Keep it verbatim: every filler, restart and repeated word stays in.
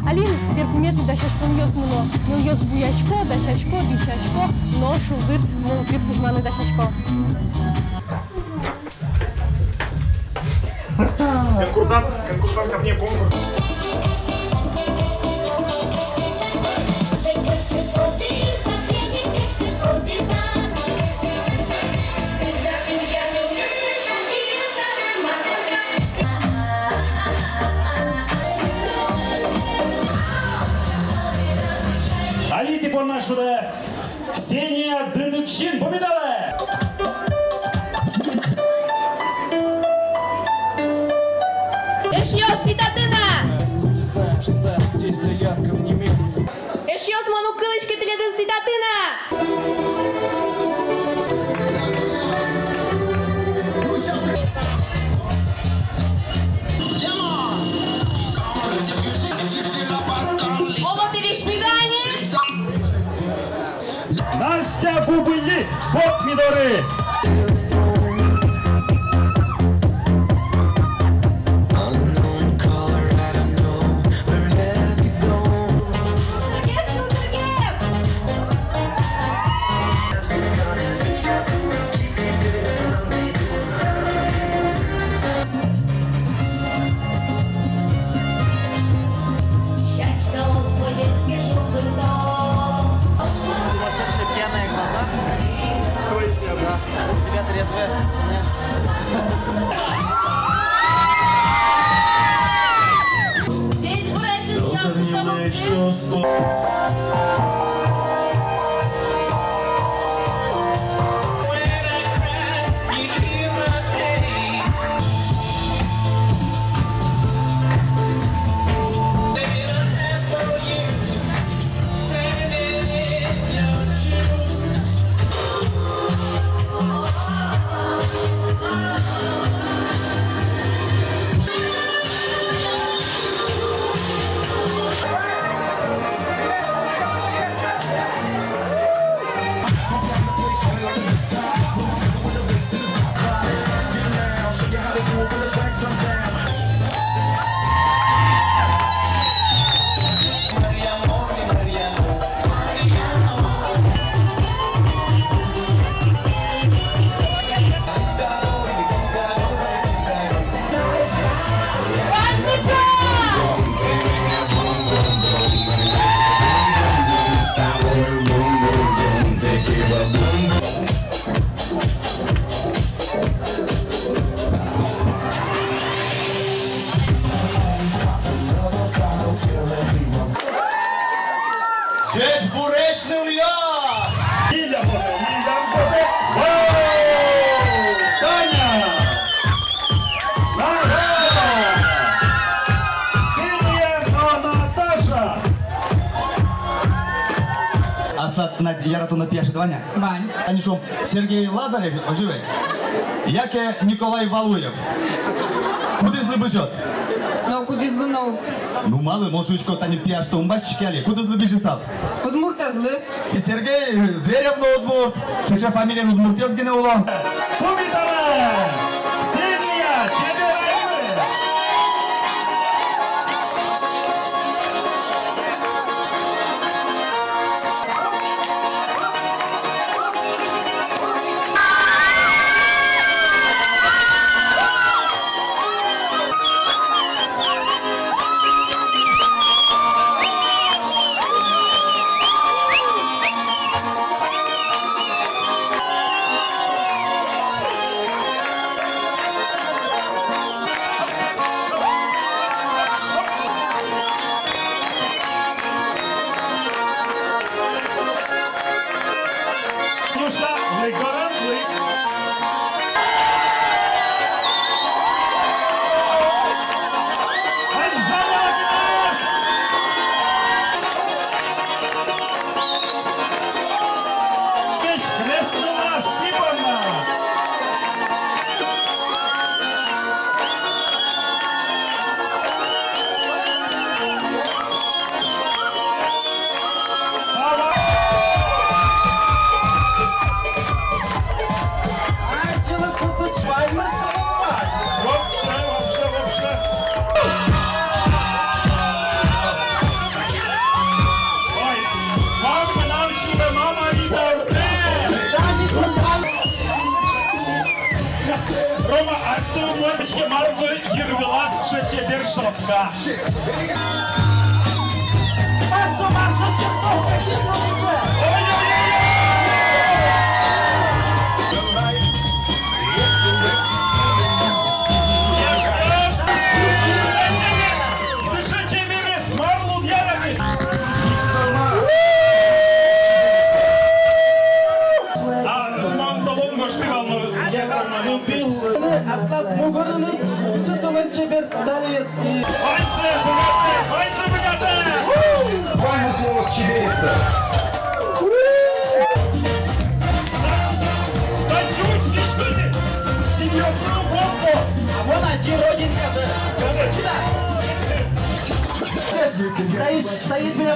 Али берпуметӥ дасяськонъёс мыно. Нылъёс буясько, дасясько, дӥсясько, но шулдыр мылкыд кузьманы дасясько. Конкурсант, конкурсант, ко мне конкурс. Али тӥ понна шудэ Ксения Дыдыксин, пумиталэ! Эшъёс, тӥ татын-а? Эшъёс, мон уг кылӥськы тӥледыз, тӥ татын-а? Оло, пересьмиды ини. Настя Бубыли, вот ми доры. Сумасшедшие пьяные глаза. Кто их пьяный? Да. У тебя трезвые. Здесь бурятия. Ӟечбуресь, нылъёс! Иля потэ, Иля потэ. Вау! Таня! Наташа! Ксения но Наташа! Аслад тынад яратоно пияшед вань-а? Вань. Тани шуом, Сергей Лазарев, озьы ве? Яке Николай Валуев? Кудӥзлы бызёд? Но кудӥзлы но. Ну, малы, мон шуисько, тани пияшты ум басьтӥське али. Кудӥзлы бызьысал? Удмуртэзлы. И Сергей Зверев но удмурт. Сыӵе фамилиен удмуртъёс гинэ уло. Пумиталэ! Ксения, чебер ӧвӧл! Астэ умой пичке марлы йырвылаз сыӵе чебер шапка. Маршо, маршо, чертовка, кин со сыӵе? Ой-ой-ой! Сыӵе чеберез мар луэ, яра ведь? А, мон толон гожтӥ вал, но я вас любил. Аслаз мугорыныз, кыӵе солэн чебер талиез. Ваньзэ быгатэ, ваньзэ быгатэ! Ваньмыз луоз чебересь. Да чуть не что ли? Серьёзно, вот, вот. А вон один родинка же. Стоишь, стоишь, меня.